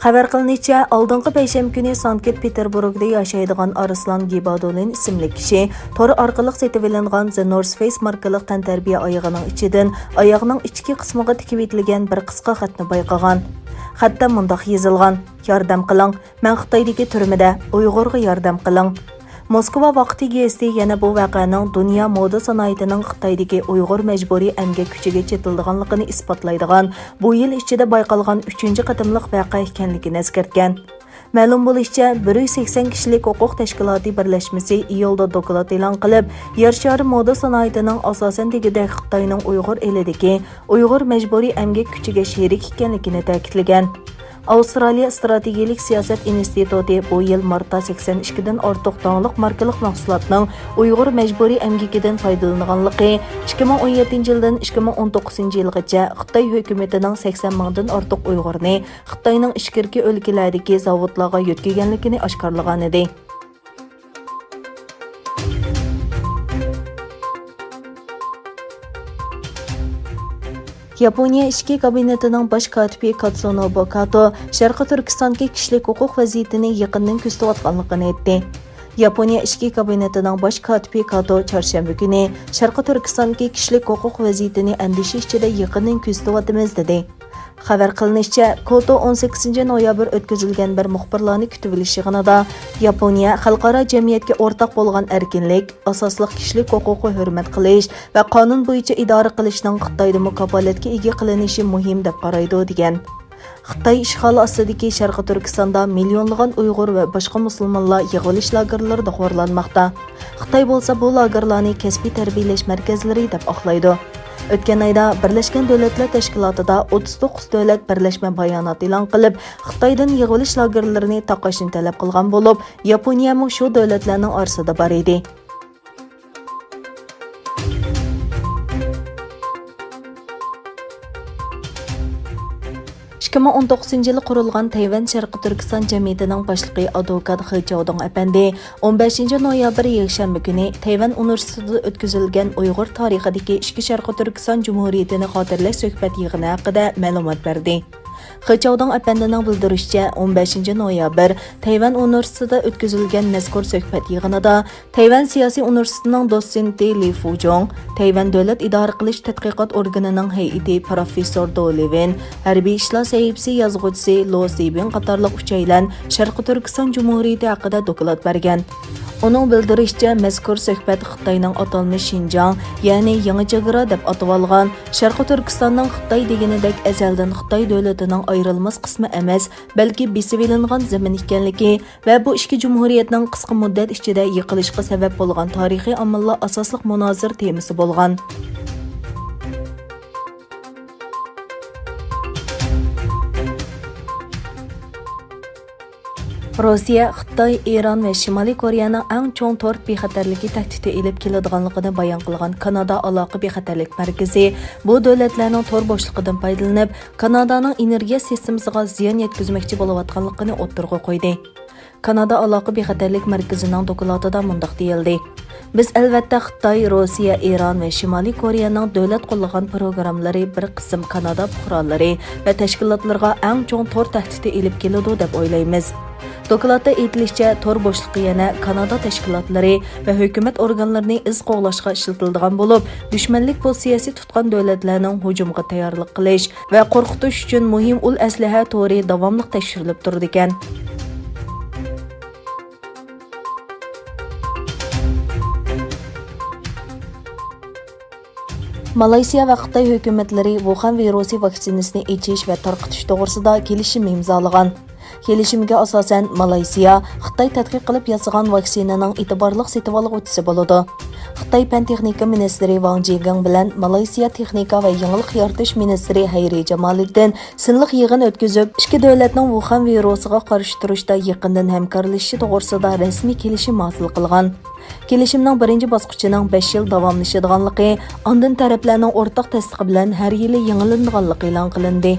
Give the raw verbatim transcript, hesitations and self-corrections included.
خەۋەر قىلىنىشىچە، ئالدىنقى پەيشەنبە كۈنى سانكت پېتېربۇرگدا ياشايدىغان ئارسلان گىبادولىن ئىسىملىك كىشى تور ئارقىلىق سېتىۋېلىنغان The North Face ماركىلىق تەنتەربىيە ئايىغىنىڭ ئىچىدىن ئاياغنىڭ ئىچكى قىسمىغا تىكىۋېتىلگەن بىر قىسقا خەتنى بايقىغان. خەتتە مۇنداق يېزىلغان: «ياردەم قىلىڭ، مەن خىتايدىكى تۈرمىدە، ئۇيغۇرغا ياردەم قىلىڭ.» موسكۋا ۋاقتى گېزىتى يەنە بۇ ۋەقەنىڭ دۇنيا مودا سانائىتىنىڭ خىتايدىكى ئۇيغۇر مەجبۇرىي ئەمگەك كۈچىگە چېتىلىدىغانلىقىنى ئىسپاتلايدىغان، بۇ يىل ئىچىدە بايقالغان ئۈچىنچى قېتىملىق ۋەقە ئىكەنلىكىنى ئەسكەرتكەن. مەلۇم بولۇشىچە، بىر يۈز سەكسەن كىشىلىك ھوقۇق تەشكىلاتى بىرلەشمىسى ئىيۇلدا دوكلات ئېلان قىلىپ، يەر شارى مودا سانائىتىنىڭ ئاساسەن دېگۈدەك خىتاينىڭ ئۇيغۇر ئېلىدىكى ئۇيغۇر مەجبۇرىي ئەمگەك كۈچىگە شېرىك ئىكەنلىكىنى تەكىتلىگەن. ئاۋسترالىيە ئىستراتېگىيەلىك سىياسەت ئىنستىتۇتى بۇ يىل مارتتا سەكسەن ئىككىدىن ئارتۇق داڭلىق ماركىلىق مەھسۇلاتنىڭ ئۇيغۇر مەجبۇرىي ئەمگىكىدىن پايدىلىنىدىغانلىقى، ئىككى مىڭ ئون يەتتىنچى يىلدىن ئىككى مىڭ ئون توققۇزىنچى يىلغىچە خىتاي ھۆكۈمىتىنىڭ سەكسەن مىڭدىن ئارتۇق ئۇيغۇرنى خىتاينىڭ ئىچكىرىكى ئۆلكىلەردىكى زاۋۇتلارغا يۆتكىگەنلىكىنى ئاشكارىلىغانىدى. ياپونىيە ئىچكى كابىنېتىنىڭ باش كاتىپى كاتسۇنوبۇ كاتو شەرقىي تۈركىستاندىكى كىشىلىك ھوقۇق ۋەزىيىتىنى يېقىندىن كۆزىتىۋاتقانلىقىنى ئېيتتى. ياپونىيە ئىچكى كابىنېتىنىڭ باش كاتىپى كاتو چارشەنبە كۈنى شەرقىي تۈركىستاندىكى كىشىلىك ھوقۇق ۋەزىيىتىنى ئەندىشە ئىچىدە يېقىندىن كۆزىتىۋاتىمىز، دېدى. خەۋەر قىلىنىشىچە، كوتو ئون سەككىزىنچى نويابىر ئۆتكۈزۈلگەن بىر مۇخبىرلارنى كۈتۈۋېلىش يىغىنىدا ياپونىيە خەلقئارا جەمئىيەتكە ئورتاق بولغان ئەركىنلىك، ئاساسلىق كىشىلىك ھوقۇقنى ھۆرمەت قىلىش ۋە قانۇن بويىچە ئىدارە قىلىشنىڭ خىتايدىمۇ كاپالەتكە ئىگە قىلىنىشى مۇھىم دەپ قارايدۇ، دېگەن. خىتاي ئىشغالى ئاستىدىكى شەرقىي تۈركىستاندا مىليونلىغان ئۇيغۇر ۋە باشقا مۇسۇلمانلار يىغىۋېلىش لاگېرلىرىدا خورلانماقتا. خىتاي بولسا بۇ لاگېرلارنى كەسپىي تەربىيەلەش مەركەزلىرى دەپ ئاقلايدۇ. ئۆتكەن ئايدا بىرلەشكەن دۆلەتلەر تەشكىلاتىدا ئوتتۇز توققۇز دۆلەت بىرلەشمە بايانات ئېلان قىلىپ، خىتايدىن يىغىۋېلىش لاگېرلىرىنى تاقاشنى تەلەپ قىلغان بولۇپ، ياپونىيەمۇ شۇ دۆلەتلەرنىڭ ئارىسىدا بار ئىدى. ئىككى مىڭ ئون توققۇزىنچى يىلى قۇرۇلغان تەيۋەن شەرقىي تۈركىستان جەمئىيىتىنىڭ باشلىقى ئادۋوكات خې چاۋدۇڭ ئەپەندى ئون بەشىنچى نويابىر يەكشەنبە كۈنى تەيۋەن ئۇنىۋېرسىتېتىدا ئۆتكۈزۈلگەن ئۇيغۇر تارىخىدىكى ئىككى شەرقىي تۈركىستان جۇمھۇرىيىتىنى خاتىرىلەش سۆھبەت يىغىنى ھەققىدە مەلۇمات بەردى. خې چاۋدۇڭ ئەپەندىنىڭ بىلدۈرۈشىچە، ئون بەشىنچى نويابىر تەيۋەن ئۇنىۋېرسىتېتىدا ئۆتكۈزۈلگەن مەزكۇر سۆھبەت يىغىنىدا تەيۋەن سىياسىي ئۇنىۋېرسىتېتىنىڭ دوتسېنتى لى فۇجۇڭ، تەيۋەن دۆلەت ئىدارە قىلىش تەتقىقات ئورگىنىنىڭ ھەيئىتى پروفېسسور دو لىۋېن، ھەربىي ئىشلار سەھىپىسى يازغۇچىسى لو زىبىڭ قاتارلىق ئۈچەيلەن شەرقىي تۈركىستان جۇمھۇرىيىتى ھەققىدە دوكلات بەرگەن. ئۇنىڭ بىلدۈرۈشىچە، مەزكۇر سۆھبەت خىتاينىڭ ئاتالمىش شىنجاڭ، يەنى يېڭى چېگرا دەپ ئاتىۋالغان شەرقىي تۈركىستاننىڭ خىتاي دېگىنىدەك ئەزەلدىن خىتاي دۆلىتىنىڭ ئايرىلماس قىسمى ئەمەس، بەلكى بېسىۋېلىنغان زېمىن ئىكەنلىكى ۋە بۇ ئىككى جۇمھۇرىيەتنىڭ قىسقا مۇددەت ئىچىدە يىقىلىشقا سەۋەب بولغان تارىخىي ئامىللار ئاساسلىق مۇنازىرە تېمىسى بولغان. روسىيە، خىتاي، ئىران ۋە شىمالىي كورېيەنىڭ ئەڭ چوڭ تور بىخەتەرلىكى تەھدىتى ئېلىپ كېلىدىغانلىقىنى بايان قىلغان كانادا ئالاقە بىخەتەرلىك مەركىزى بۇ دۆلەتلەرنىڭ تور بوشلۇقىدىن پايدىلىنىپ، كانادانىڭ ئېنېرگىيە سىستېمىسىغا زىيان يەتكۈزمەكچى بولۇۋاتقانلىقىنى ئوتتۇرىغا قويدى. كانادا ئالاقە بىخەتەرلىك مەركىزىنىڭ دوكلاتىدا مۇنداق دېيىلدى: «بىز، ئەلۋەتتە، خىتاي، روسىيە، ئىران ۋە شىمالىي كورېيەنىڭ دۆلەت قوللىغان پروگراممىلىرى بىر قىسىم كانادا پۇقرالىرى ۋە تەشكىلاتلىرىغا ئەڭ چوڭ تور تەھدىتى ئېلىپ كېلىدۇ، دەپ ئويلايمىز.» دوكلاتتا ئېيتىلىشىچە، تور بوشلۇقى يەنە كانادا تەشكىلاتلىرى ۋە ھۆكۈمەت ئورگانلىرىنى ئىز قوغلاشقا ئىشلىتىلىدىغان بولۇپ، دۈشمەنلىك پوزىتسىيەسى تۇتقان دۆلەتلەرنىڭ ھۇجۇمغا تەييارلىق قىلىش ۋە قورقۇتۇش ئۈچۈن مۇھىم ئۇل ئەسلىھە تورى داۋاملىق تەكشۈرۈلۈپ تۇرىدىكەن. مالايسىيا ۋە خىتاي ھۆكۈمەتلىرى ۋۇخەن ۋىرۇسى ۋاكسىنىسىنى ئېچىش ۋە تارقىتىش توغرىسىدا كېلىشىم ئىمزالىغان. كېلىشىمگە ئاساسەن، مالايسىيا خىتاي تەتقىق قىلىپ ياسىغان ۋاكسىنىنىڭ ئېتىبارلىق سېتىۋالغۇچىسى بولىدۇ. خىتاي پەن تېخنىكا مىنىستىرى ۋاڭ جىگېڭ بىلەن مالايسىيا تېخنىكا ۋە يېڭىلىق يارىتىش مىنىستىرى ھەيرى جامالىدىن سىنلىق يىغىن ئۆتكۈزۈپ، ئىككى دۆلەتنىڭ ۋۇخەن ۋىرۇسىغا قارشى تۇرۇشتا يېقىندىن ھەمكارلىشىشى توغرىسىدا رەسمىي كېلىشىم ھاسىل قىلغان. كېلىشىمنىڭ بىرىنچى باسقۇچىنىڭ بەش يىل داۋاملىشىدىغانلىقى، ئاندىن تەرەپلەرنىڭ ئورتاق تەستىقى بىلەن ھەر يىلى يېڭىلىنىدىغانلىقى ئېلان قىلىندى.